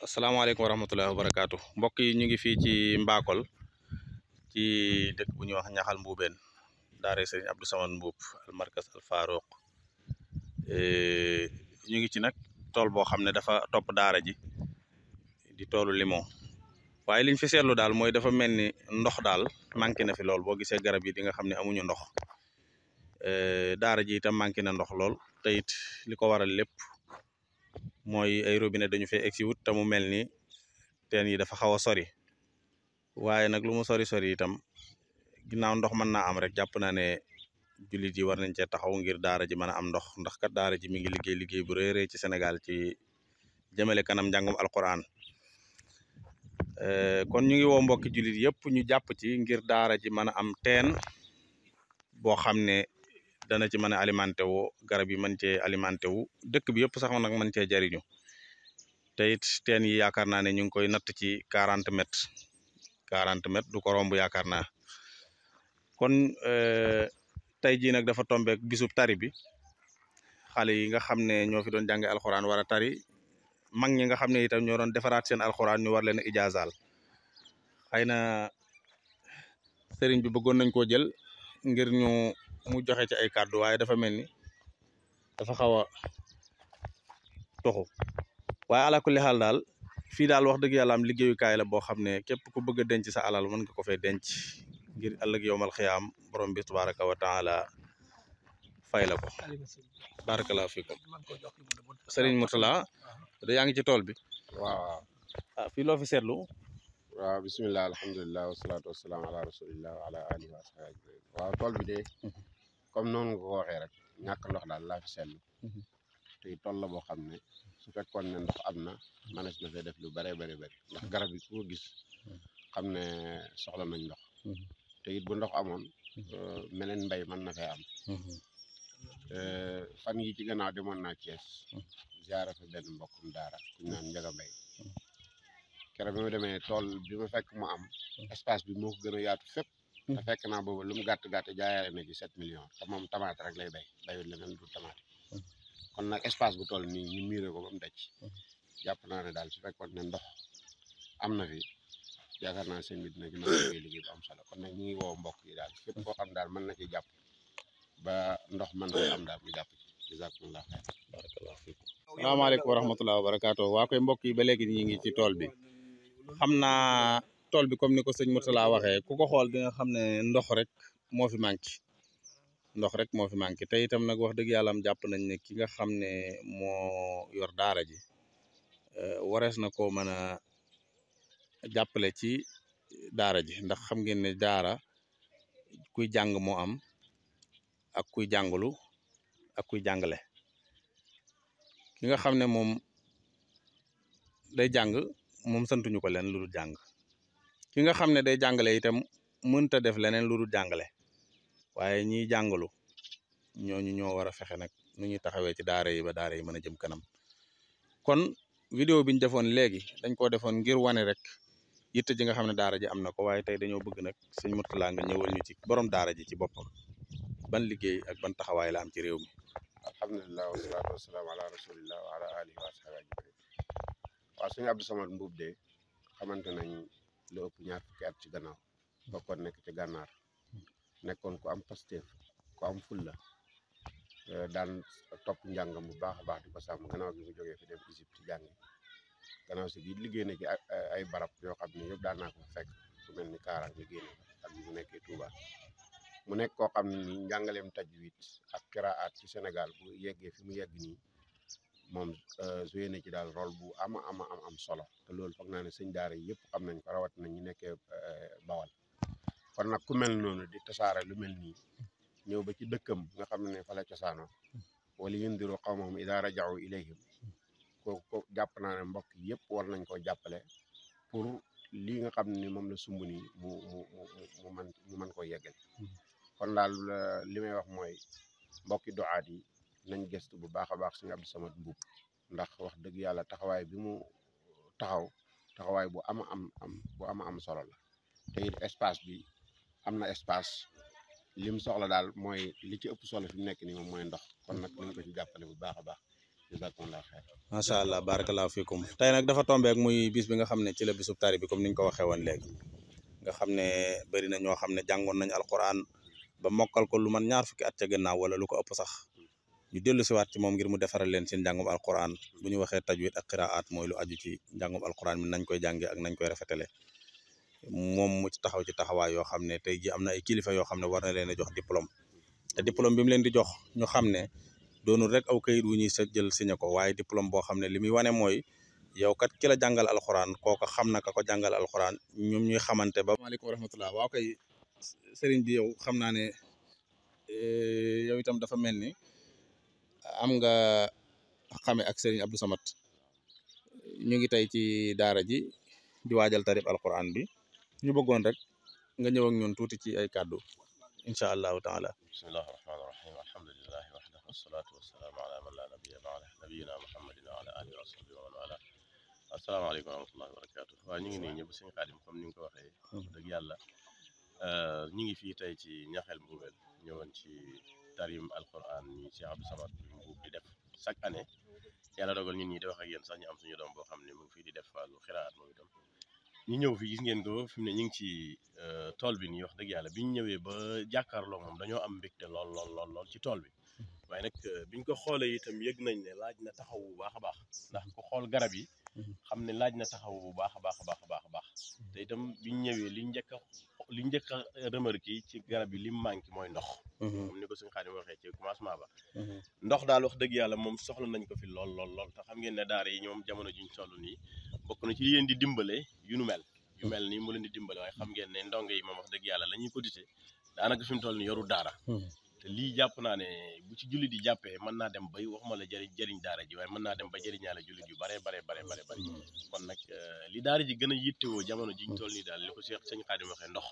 asalaamaaleykum wa rahmatullahi wa barakaatu mbokk yi ñu ngi fii ci Mbakol ci dëkk bu ñuy wax Ñaxal Mbuubeen daara Sëriñ Abdou Samad Mbuub al markas al Faruq ñu ngi ci nag tool boo xam ne dafa topp daara ji di toolu limon waaye liñ fi seetlu daal mooy dafa mel ni ndox daal manqué na fi lool boo gisee garab yi di nga xam ne amuñu ndox daara ji itam manqué na ndox lool te it li ko waral lépp mooy ay robinet dañu fee egsi wut te mu mel ni teen yi dafa xaw a sori waaye nag lu mu sori itam ginnaaw ndox mën naa am rek jàpp naa ne jullit yi war nañ cee taxaw ngir daara ji mën a am ndox ndax kat daara ji mi ngi liggéey bu rëy rëy ci Sénégal ci jëmale kanam njàngum alquran kon ñu ngi woo mbokki jullit yëpp ñu jàpp ci ngir daara ji mën a am teen boo xam ne dana ci mën a alimenté wu garab yi mën cee alimenté wu dëkk bi yëpp sax nag mën cee jariñu te it teen yi yaakaar naa ne ñu ngi koy natt ci 40 mètres du ko romb yaakaar naa kon tey jii nag dafa tombeek bisub tari bi xale yi nga xam ne ñoo fi doon jànge alxuraan war a tari mag ñi nga xam ne itam ñoo doon defaraat seen alxuraan ñu war leen a ijaazaal xëy na sëriñ bi bëggoon nañ koo jël ngir mu joxe ci ay kàddu waaye dafa mel ni dafa xaw a toxu waaye ala kulli xaal daal fii daal wax dëgg yàlla am liggéeyukaay la boo xam ne képp ku bëgg a denc sa alal mën nga ko fay denc ngir ëllëg yowmal xiyaam borom bi tabaraka wa taala fay la ko barakallahu fikum sëriñ Murtala da yaa ngi ci tool bi waaw fii loo fi seetlu waaw bisimilah alhamdulilah wasalaatu wasalaam ala rasulillah wa ala alihi wa sahbihi waaw tool bi de comme noonu nga ko waxee rek ñàkk ndox daal laa fi seetlu te tool la boo xam ne su fekkoon ne ndox am na manees na fee def lu bëree bëri ndax garab yi ku ko gis xam ne soxla nañ ndox te it bu ndox amoon meneen mbay mën na fee am fan yi ci gannaaw demoon naa Thiès ziara fa benn mbokkum daara kuñ naan Njaga Mbay keroog bi ma demee tool bi ma fekk mu am espace bi moo ko gën a yaatu fépp te fekk naa boobu lu mu gàtt jaayaale na ci 7 millions te moom tamaate rek lay bayul leneen du tamaate kon nag espace bu toll nii ñu miiré ko ba mu daj jàpp naa ne daal su fekkoon ne ndox am na fi yaakaar naa seen bi dina ci mën a liggéey bu am solo kon nag ñu ngi woo mbokk yi daal fépp koo xam daal mën na ci jàpp ba ndox mën na am daal mu jàpp ci jazakumullah xayr barakallahu fikum salaamaaleykum wa rahmatullahi wa barakaatu waa koy mbokk yi ba léegi ñu ngi ci tool bi xam naa tool bi comme ni ko sëñ Murtala waxee ku ko xool di nga xam ne ndox rek moo fi manqué te itam nag wax dëgg yàlla am jàpp nañ ne ki nga xam ne moo yor daara ji warees na ko mën a jàppale ci daara ji ndax xam ngeen ne daara kuy jàng moo am ak kuy jàngalu ak kuy jàngale ki nga xam ne moom day jàng moom santuñu ko leen lu dul jàng ki nga xam ne day jàngale itam mënta def leneen lu dul jàngale waaye ñiy jàngalu ñooñu ñoo war a fexe nag nu ñuy taxawee ci daara yi ba daara yi mën a jëm kanam kon vidéo bi ñu defoon léegi dañ koo defoon ngir wane rek yitte ji nga xam ne daara ji am na ko waaye tey dañoo bëgg nag sëñ Murtala nga ñëwal ñu ci borom daara ji ci boppam ban liggéey ak ban taxawaay la am ci réew mi alhamdulilah wasalaatu wasalaam ala rasulillah wa ala alihi wa sahbihi ajmain waaw sëñ Abdou Samad Mbuub de xamante nañ lu ëpp ñaar fukki at ci gannaaw bokkoon nekk ci gànnaar nekkoon ku am Pastef ku am fulla daan topp njàngam bu baax a baax di ko sàmm gannaaw gi mu jógee fi dem Égypte jàngi gannaaw si gi liggéey na ci ay barab yoo xam ne yëpp daan naa ko fekk ku mel ni Kaarang liggéey na ak bi mu nekkee Touba mu nekk koo xam ne nii njàngaleem tajwid ak qiraat ci Sénégal bu yeggee fi mu yegg nii moom joué na ci daal rôle bu am solo te loolu foog naa ne sëñ daara yi yëpp xam nañ ko rawat na ñu nekkee Bawal kon nag ku mel noonu di tasaare lu mel nii ñëw ba ci dëkkam nga xam ne fa la cosaanoo wala yundiru qawmahum idaa raja'u ilayhim ko jàpp naa ne mbokk yëpp war nañ koo jàppale pour lii nga xam ne moom la sumb nii mu mën koo yeggal kon daal li may wax mooy mbokki duaat yi nañ gëstu bu baax a baax sëñ Abdou Samad Mbuub ndax wax dëgg yàlla taxawaay bi mu taxawaay bu am solo la te it espace bi am na espace lim soxla daal mooy li ci ëpp solo fi mu nekk nii moom mooy ndox kon nag nañ ko ci jàppale bu baax a baax jazakumullah xeer. macha allah barakallahu fikum tey nag dafa tombeek muy bis bi nga xam ne ci la bisub tari bi comme niñ ko waxee woon léegi nga xam ne bëri na ñoo xam ne jàngoon nañ alquran ba mokkal ko lu man ñaar fukki at ca gannaaw wala lu ko ëpp sax ñu dellu siwaat ci moom ngir mu defaral leen seen njàngum alquran bu ñu waxee tajwid ak qiraat mooy lu aju ci njàngum alquran mi nañ koy jàngee ak nañ koy rafetale moom mu ci taxaw ci taxawaay yoo xam ne tey ji am na ay kilifa yoo xam ne war na leen a jox diplôme te diplôme bi mu leen di jox ñu xam ne doonul rek aw kayit wu ñuy sa jël signé ko waaye diplôme boo xam ne li muy wane mooy yow kat ki la jàngal alxuraan kooka xam na ka ko jàngal alxuraan ñoom ñuy xamante ba. waaleykum wa rahmatulah waaw kay sëriñ bi yow xam naa ne yow itam dafa mel ni am nga xame ak sëriñ Abdou Samad ñu ngi tey ci daara ji di waajal tarib alxuraan bi ñu bëggoon rek nga ñëw ak ñun tuuti ci ay kàddu incha allahu taala. bismillahi rahmaani rahim alhamdulilahi waxdahu wasalaatu wasalaamu ala man laa nabiya baada nabiyina muhammadin wa ala alihi wa sahbihi wa man wala asalaamaaleykum wa rahmatullahi wa barakatu waaw ñu ngi nii ñëpp sëñ Xaadim comme ni nga ko waxee dëgg yàlla ñu ngi fii tey ci ñaxel Mbuubel ñëwoon ci tarim alquran ñi Cheikh Abdou Samad bi Mbuub di def chaque année yàlla dogal ñun ñi di wax ak yéen sax ñu am suñu doom boo xam ne mu ngi fii di def wàllu xiraat moom itam ñu ñëw fi gis ngeen ko fi mu ne ñu ngi ci tool bi nii wax dëgg yàlla bi ñu ñëwee ba jàkkaarloo moom dañoo am mbégte lool ci tool bi waaye nag biñ ko xoolee itam yëg nañ ne laaj na taxaw bu baax a baax ndax ku xool garab yi xam ne laaj na taxaw bu baax a baax a baax te itam biñ ñëwee li njëkk a remarque yi ci garab yi li mu manqué mooy ndox comme ni ko suñu Xaadim waxee ci commencement ba ndox daal wax dëgg yàlla moom soxla nañ ko fi lool te xam ngeen ne daara yi ñoom jamono juñ toll nii bokk na ci yéen di dimbale yu mel nii mu leen di dimbale waaye xam ngeen ne ndongo yi moom wax dëgg yàlla la ñuy cotiser daanaka fi mu toll nii yoru daara te lii jàpp naa ne bu ci jullit yi jàppee mën naa dem bay waxuma la jëriñ daara ji waaye mën naa dem ba jëriñaale jullit yu bare kon nag li daara ji gën a yittewoo jamono jiñ toll nii daal li ko Cheikh sëñ Xaadim waxee ndox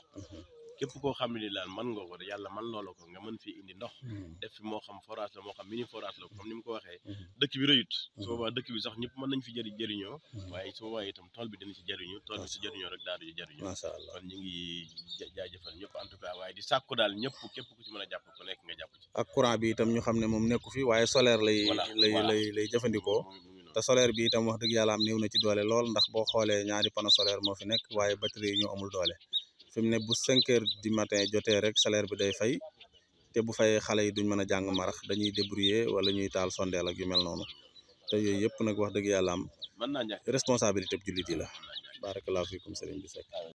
képp koo xam ne ni daal mën nga ko yàlla man loola ko nga mën fi indi ndox def fi moo xam forage la moo xam mini forage la comme ni mu ko waxee dëkk bi rëyut su boobaa dëkk bi sax ñëpp mën nañ fi jëriñoo waaye su boobaa itam tool bi dina ci jëriñu tool bi su jëriñoo rek daal di jëriñu kon ñu ngi jaajëfal ñëpp en tout cas waaye di sàkku daal ñëpp képp ku ci mën a jàpp ku nekk nga jàpp ci ak courant bi itam ñu xam ne moom nekku fi waaye solaire lay jëfandikoo te solaire bi itam wax dëgg yàlla am néew na ci doole lool ndax boo xoolee ñaari panneau solaire moo fi nekk waaye batterie yi ñu amul doole fi mu ne bu 5 heures du matin jotee rek salaire bi day fay te bu fay xale yi duñ mën a jàng marax dañuy débrouiller wala ñuy taal sondeel ak yu mel noonu te yooyu yëpp nag wax dëgg yàlla am responsabilité bu jullit yi la barakallahu fikum sëriñ bi Seck